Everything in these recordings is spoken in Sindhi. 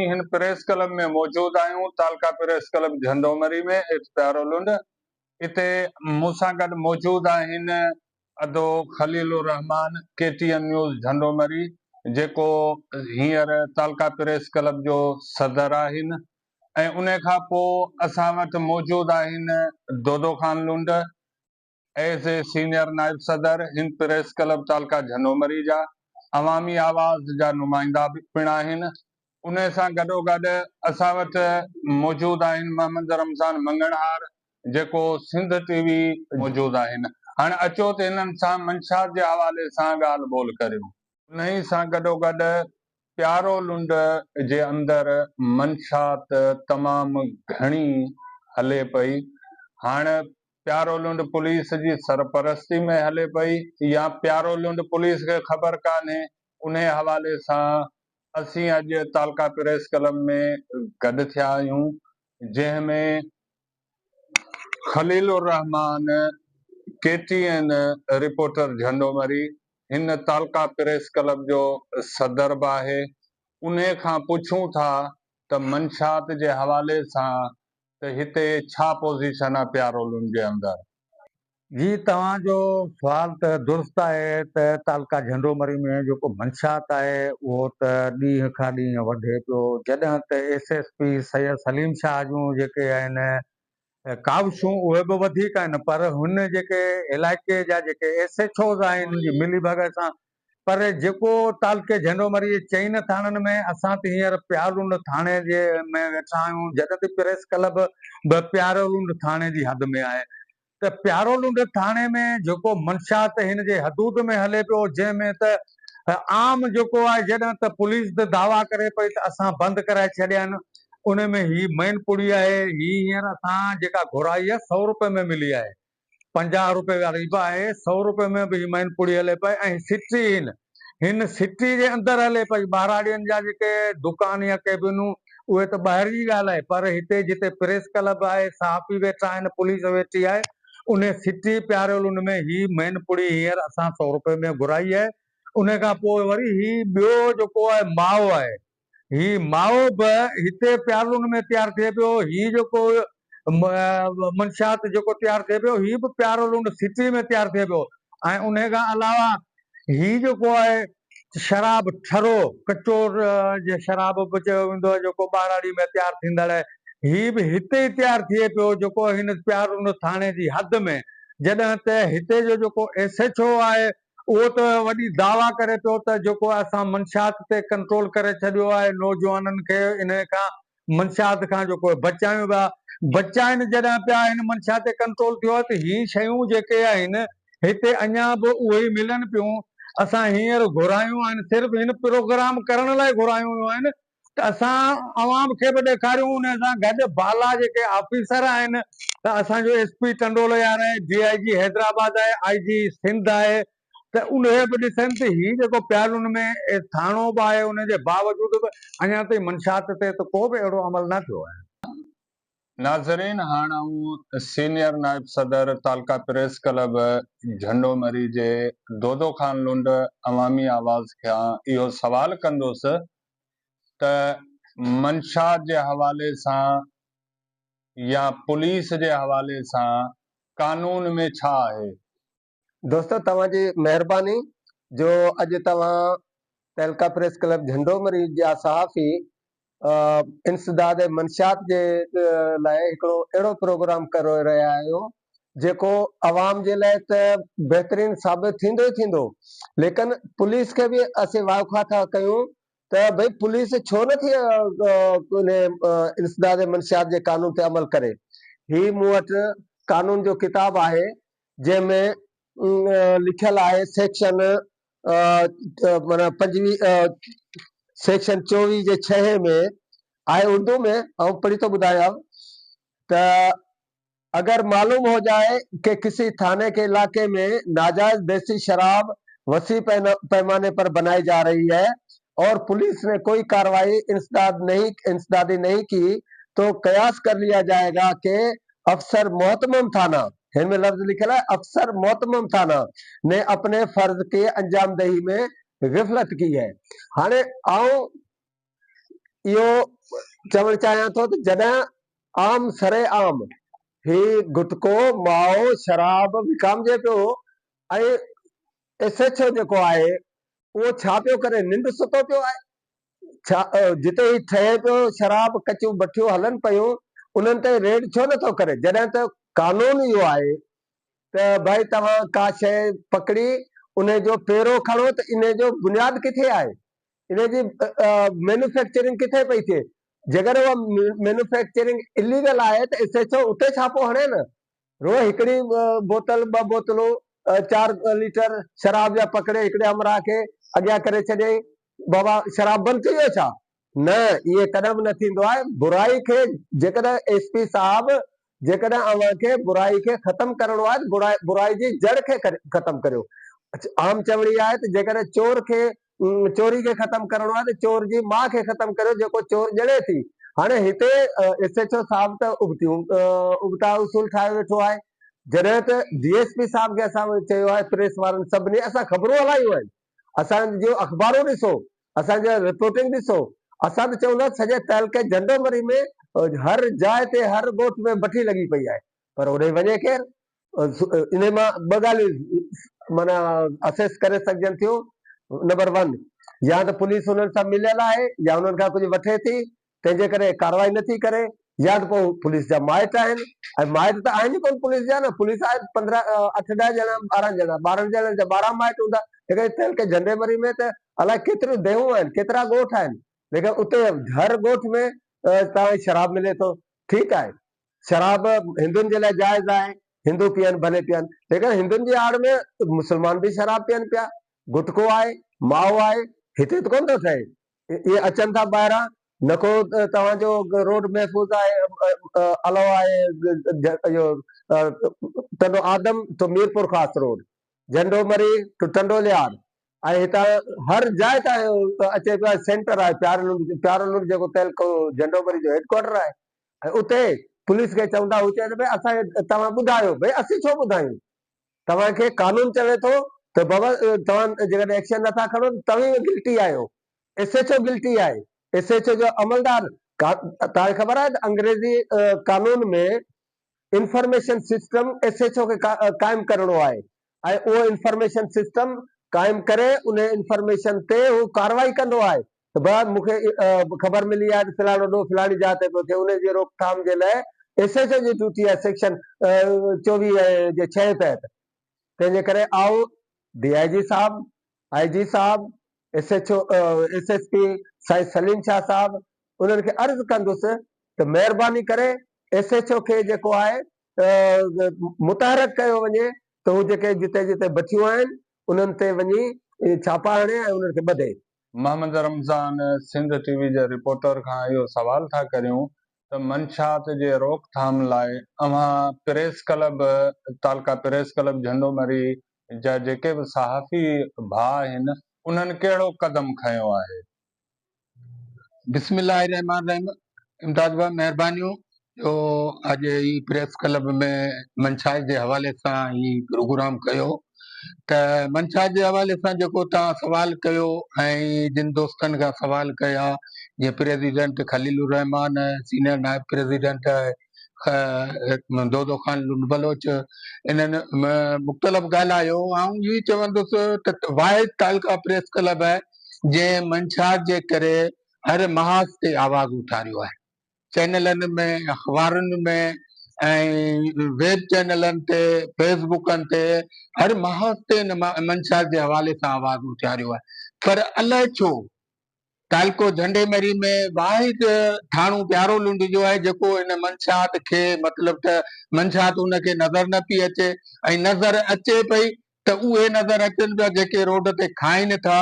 اسين هن پريس ڪلب ۾ موجود آهيون تعلقه پريس ڪلب جهنڊو مري ۾ ايٽ پيارو لنڊ اتي مون سان گڏ موجود آهن ادو Khalil ur Rehman K T N news Jhando Mari جيڪو هينئر تعلقه پريس ڪلب جو صدر آهن ۽ ان کان پوء اسان وٽ موجود آهن Dodo Khan Lund as a senior نائب صدر هند پريس ڪلب تعلقه جهنومري جا عوامي آواز جا نمائندا به پڻ آهن. انهي سان گڏوگڏ اسان وٽ موجود آهن محمد رمضان مڱڻهار جيڪو سنڌ ٽي وي موجود آهن. هاڻ اچو ته هنن سان منشات جي حوالي سان ڳالهه ٻولهه ڪريون. انهي سان گڏوگڏ پيارو لنڊ جي اندر منشات تمام گهڻي هلي پئي. هاڻ پيارو لنڊ پوليس جي سرپرستي ۾ هلي پئي يا پيارو لنڊ پوليس کي خبر ڪانهي، انهي حوالي سان اسين اڄ تعلقه پريس ڪلب ۾ گڏ ٿيا آهيون، جنهن ۾ Khalil ur Rehman, K T N reporter Jhando Mari, هن تعلقه پريس ڪلب جو صدر به آهي، انهي کان پڇون ٿا ته منشات جي حوالي سان ته هتي ڇا پوزيشن آ پيارولن جي اندر؟ جي توهان جو سوال ته درست آهي ته تعلقه جهنڊو مري ۾ جيڪو منشات آهي اهو ته ڏينهن کان ڏينهن وڌي پيو جڏهن ته S S P Syed Saleem Shah جون جيڪي آهن ڪاوشون اهي به وڌيڪ آهن پر هن جيڪي علائقي جا جيڪي ايس ايڇ اوز آهن ان جي ملي ڀڳت سان پر جيڪو تعلقي جهنڊو مري جي چئن ٿاڻن ۾ اسان ته هينئر پيارلنڊ ٿاڻي جي ۾ ويٺا آهيون جڏهن ته پريس ڪلب به پيارلنڊ ٿاڻي جي حد ۾ آهي ته پيارو لنڊ ٿاڻي ۾ جيڪو منشيات هن جي حدود ۾ هلي پيو جنهن ۾ ته عام جيڪو آهي جڏهن ته پوليس به دعويٰ ڪري پئي ته اسان بند ڪرائي ڇڏيا آهن ان ۾ هي مين پڙي آهي هي هينئر اسان جيڪا گهرائي آهي سئو روپئي ۾ ملي آهي 50 روپئي واري به آهي سئو روپئي ۾ به هي مين پڙي هلي پئي ۽ سٽي هن هن سٽي جي اندر هلي پئي. ٻهراڙين جا جيڪي دڪان يا ڪيبنون اهي ته ٻاهر جي ڳالهه آهي پر هتي جتي پريس ڪلب آهي، صحافي ويٺا آهن، پوليس ويٺي آهي، انهي سٽي پياريل ان ۾ هي مين پڙي هينئر اسان سئو روپئي ۾ گهرائي آهي. انهي کان پوء وري هي ٻيو جيڪو آهي مائو آهي. هي مائو به هتي پيارلون ۾ تيار ٿئي پيو. هي جيڪو منشيات جيڪو تيار ٿئي پيو هي به پيارولنڊ سٽي ۾ تيار ٿئي پيو ۽ انهي کان علاوه هي جيڪو آهي شراب ٺرو ڪچو جي شراب به چيو ويندو آهي جيڪو ٻهراڙي ۾ تيار ٿيندڙ آهي هي به هتي ئي تيار ٿئي پيو جيڪو هن پيارولنڊ ٿاڻي جي حد ۾ جڏهن ته هتي جو جيڪو ايس ايڇ او آهي اهو ته وڏي دعويٰ ڪري پيو ته جيڪو اسان منشيات تي ڪنٽرول ڪري ڇڏيو آهي نوجوانن کي انهي کان منشيات کان جيڪو بچايون پيا بچائن جڏهن پيا هن منشيات تي ڪنٽرول ٿيو آهي ته هي شيون جيڪي آهن هتي اڃا به اهي ئي ملن پيون اسان هينئر گهرايون آهن صرف هن پروگرام ڪرڻ لاء گهرايون ويون آهن ته اسان عوام کي به ڏيکاريون ان سان گڏ بالا جيڪي آفيسر آهن ته اسان جو ايس پي ٽنڊو ليار آهي ڊي I جي حيدرآباد آهي آء جي سنڌ آهي ته اهي به ڏسن ته هي جيڪو پيالون ۾ ٿاڻو به آهي ان جي باوجود به اڃا تائين منشيات تي ته ڪو به اهڙو عمل نه ٿيو آهي. ناظرين هاڻ آئون سينيئر نائب صدر تعلقه پريس ڪلب جهنڊو مري جي دودو خان لنڊ عوامي آواز کان اهو سوال ڪندس ته منشات جي حوالي سان يا پوليس جي حوالي سان قانون ۾ ڇا آهي؟ دوستو توهان جي مهرباني جو اڄ توهان تعلقه پريس ڪلب جهنڊو مري جا صحافي انسداد منشيات جي لاء هڪڙو اهڙو پروگرام ڪري رهيا آهيو جيڪو عوام جي لاء ته بهترين ثابت ٿيندو ئي ٿيندو ليڪن پوليس کي به اسين واکا ٿا ڪيون ته ڀئي پوليس ڇو نه ٿي ان انسداد منشيات جي قانون تي عمل ڪري هي مون وٽ قانون جو ڪتاب آهي جنهن ۾ لکيل آهي سيڪشن معنيٰ پنجويهه سيڪشن چوويهه جي ڇهين ۾ آهي اردو ۾ آئون پڙهي ٿو ٻڌايان ته اگر معلوم هو جائي ڪه ڪسي ٿاني ڪي علاقي ۾ ناجائز ديسي شراب وسيع پيماني پر بنائي جا رهي هي اور پوليس ني ڪوئي ڪارروائي انسداد نهين انسدادي نهين ڪي تو قياس ڪر ليا جائي گا ڪه افسر مهتمم ٿانا هن ۾ لفظ لکيل آهي افسر مهتمم ٿانا ني اپني فرض ڪي انجام دهي ۾ غفلت ڪي هي. هاڻي آئون اهو چوڻ چاهيان ٿو ته جڏهن عام سري عام هي گٽڪو، مائو، شراب وڪامجي پيو ۽ ايس ايڇ او جيڪو آهي اهو ڇا پيو ڪري ننڊ ستو پيو آهي ڇا جتي هي ٺهي پيو شراب ڪچيون بٺيون هلن پيون انهن تي ريڊ ڇو نٿو ڪري جڏهن ته قانون اهو آهي ته ڀائي توهان ڪا شيء پڪڙي انهي جو پيرو کڻو ته انهي جو بنياد ڪٿي آهي انهي جي مينوفيڪچرنگ ڪٿي پئي ٿئي جيڪڏهن اها مينوفيڪچرنگ اليگل آهي ته ايس ايڇ او اتي ڇاپو هڻي نه روز هڪڙي بوتل ٻه بوتلون 4 ليٽر شراب جا پڪڙي هڪڙي همراهه کي اڳيان ڪري ڇڏيائين بابا شراب بند ٿي ويو ڇا؟ نه ائين ڪڏهن به نه ٿيندو آهي برائي کي جيڪڏهن ايس پي صاحب جيڪڏهن اوهان کي برائي کي ختم ڪرڻو آهي ته برائي جي جڙ کي ختم ڪريو عام چوڻي آهي ته جيڪڏهن چور کي چوري کي ختم ڪرڻو آهي ته چور جي ماء کي ختم ڪريو جيڪو چور ڄڻي ٿي. هاڻي هتي ايس ايڇ او صاحب ته ابتيون ابتا اصول ٺاهي ويٺو آهي. جڏهن ته ڊي ايس پي صاحب کي اسان چيو آهي پريس وارن سڀني اسان خبرون هلايون آهن اسان جون اخبارون ڏسو اسان جا رپورٽنگ ڏسو اسان ته چون ٿا سڄي تعلقي جهنڊو مري ۾ هر جاء تي هر ڳوٺ ۾ بٺي لڳي پئي آهي پر اوڏي وڃي ڪير؟ انهي مان ٻه ڳالهيون معنيٰ اسيس ڪري سگهجن ٿيون، نمبر ون يا ته پوليس انهن سان مليل آهي يا انهن کان ڪجهه وٺي ٿي تنهن جي ڪري ڪارروائي نه ٿي ڪري يا ته پوء پوليس جا مائٽ آهن ۽ مائٽ ته آهن ئي ڪونه پوليس جا نه پوليس آهي 15 8 10 ڄڻا 12 ڄڻا 12 ڄڻن جا 12 مائٽ هوندا ليڪن تعلقي جهنڊي مري ۾ ته الائي ڪيتريون ديهون آهن ڪيترا ڳوٺ آهن ليڪن اتي هر ڳوٺ ۾ توهان کي شراب ملي ٿو ٺيڪ آهي شراب هندن جي لاء جائز آهي، هندو پيئن ڀلي پيئن، ليڪن هندن جي آڙ ۾ مسلمان به شراب پيئن پيا، گٽڪو آهي، مائو آهي، هتي ته ڪونه ٿو ٺهي، اهي اچن ٿا ٻاهران، نه ڪو توهان جو روڊ محفوظ آهي، الو آهي اهو ٽنڊو آدم ٽو ميرپورخاص روڊ، جهنڊو مري ٽو ٽنڊو ليار ۽ هتان هر جاء تان اچي پيو ۽ سينٽر آهي پيارو لنڊ، پيارو لنڊ جيڪو تعلقو جهنڊو مري جو هيڊ ڪوارٽر آهي ۽ اتي پوليس کي چوندا هو چئي ته ڀئي اسان کي توهان ٻڌايو ڀئي اسين ڇو ٻڌايون توهان کي قانون چوي ٿو ته بابا توهان جيڪڏهن ايڪشن نٿا کڻو ته توهين به گلٽي آهيو ايس ايڇ او گلٽي آهي ايس ايڇ او جو عملدار توهان کي خبر آهي ته انگريزي قانون ۾ information system S H O کي قائم ڪرڻو آهي ۽ اهو انفارميشن سسٽم قائم ڪري ان انفارميشن تي هو ڪارروائي ڪندو آهي ته ڀاء مون کي خبر ملي آهي ته فلاڻو ڏوهه فلاڻي جاء تي پيو ٿئي ان جي روڪٿام جي لاء ايس ايڇ او جي ڊيوٽي آهي سيڪشن 24 جي 6 تحت تنهن جي ڪري آئون ڊي I جي صاحب آء جي صاحب S H O S S P سائين سليم شاهه صاحب انهن کي عرض ڪندس ته مهرباني ڪري ايس ايڇ او کي جيڪو آهي متحرڪ ڪيو وڃي ته هو جيڪي جتي جتي بٺيون آهن انهن تي وڃي ڇاپا هڻي ۽ انهن کي ٻڌي. محمد رمضان سنڌ ٽي وي جي رپورٽر کان اهو سوال ٿا ڪريون ته منشيات جي روڪٿام لاء اوهان پريس ڪلب تعلقه پريس ڪلب جهنڊو مري جا جيڪي به صحافي ڀاء آهن انهن ڪهڙو قدم کنيو آهي؟ بسم الله الرحمٰن الرحيم امداد ڀاء مهربانيون جو اڄ هي پريس ڪلب ۾ منشاج جي حوالي سان هي پروگرام ڪيو ته منشاج جي حوالي سان جيڪو تان سوال ڪيو ۽ جن دوستن کان سوال ڪيا جيئن پريزيڊنٽ خليل الرحمان سينئر نائب پريزيڊنٽ دودو خان لنڊ بلوچ انهن مختلف ڳالهايو آئون اهو ئي چوندس ته واحد تعلقه پريس ڪلب آهي جنهن منشيات جي ڪري هر محاذ تي آواز اٿاريو آهي. چينلن ۾، اخبارن ۾ ۽ ويب چينلن تي، فيس بڪن تي هر محاذ تي ان منشيات جي حوالي سان آواز اٿاريو آهي پر الائي ڇو تعلقو جهنڊي مري ۾ واحد ٿاڻو پيارو لنڊ جو آهي جيڪو ان منشيات کي مطلب ته منشيات ان کي نظر نه پئي اچي ۽ نظر اچي پئي ته اهي نظر اچن پيا جيڪي روڊ تي کائين ٿا،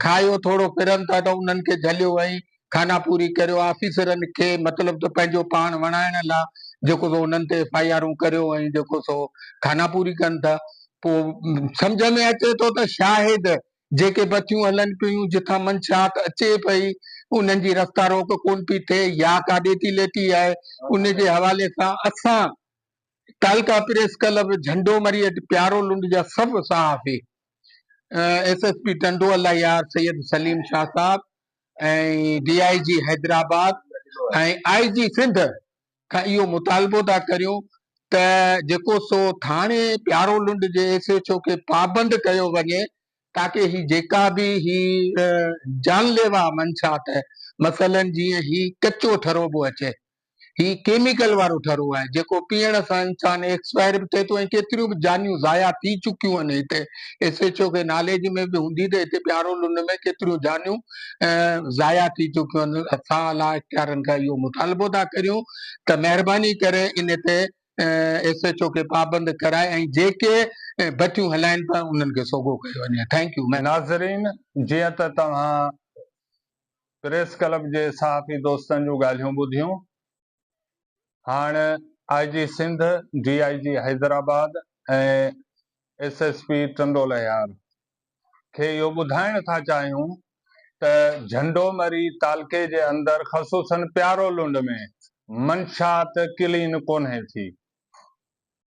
کايو ٿورو ڦرن ٿا ته انهن کي جهليو ۽ خانا پوري ڪريو، آفيسرن کي مطلب ته پنهنجو پاڻ وڻائڻ لا جيڪو سو انهن تي ايف I آرون ڪريو ۽ جيڪو سو خانا پوري ڪن ٿا. پوء سمجهه ۾ اچي ٿو ته شاهد جيڪي بتيون هلن پيون جتان منشيات اچي پئي انهن جي رستا روڪ ڪونه پئي ٿئي يا ڪا ڏيتي ليتي آهي ان جي حوالي سان اسان تعلقه پريس ڪلب جهنڊو مري اٽ پيارو لنڊ جا سڀ صحافي S S P Tando Allah Yar Syed Saleem Shah صاحب ۽ D I G Hyderabad ۽ I G Sindh کان اهو مطالبو ٿا ڪريون ته جيڪو سو ٿاڻي پيارو لنڊ جي ايس ايڇ او کي پابند ڪيو وڃي تاڪه هي جيڪا به هي جان ليوا منشات مثلا جيئن هي ڪچو ٺرو به اچي هي ڪيميڪل وارو ٺرو آهي جيڪو پيئڻ سان انسان ايڪسپائر به ٿئي ٿو ۽ ڪيتريون به جانيون ضايع ٿي چڪيون آهن هتي ايس ايڇ او کي ناليج ۾ به هوندي ته هتي پيارو لنڊ ۾ ڪيتريون جانيون ضايع ٿي چڪيون آهن اسان اعليٰ اختيارن کان اهو مطالبو ٿا ڪريون ته مهرباني ڪري ان تي ايس ايڇ او کي پابند ڪرائي ۽ جيڪي بتيون هلائن پيا انهن کي سوگهو ڪيو وڃي thank you. ناظرين جيئن ته توهان پريس ڪلب جي صحافي دوستن جون ڳالهيون ٻڌيون، هاڻ I G Sindh, D I G Hyderabad ۽ S S P Tando Allahyar کي اهو ٻڌائڻ ٿا چاهيون ته جهنڊو مري تعلقي جي اندر خصوصن پيارو لنڊ ۾ منشات ڪلين ڪونهي ٿي.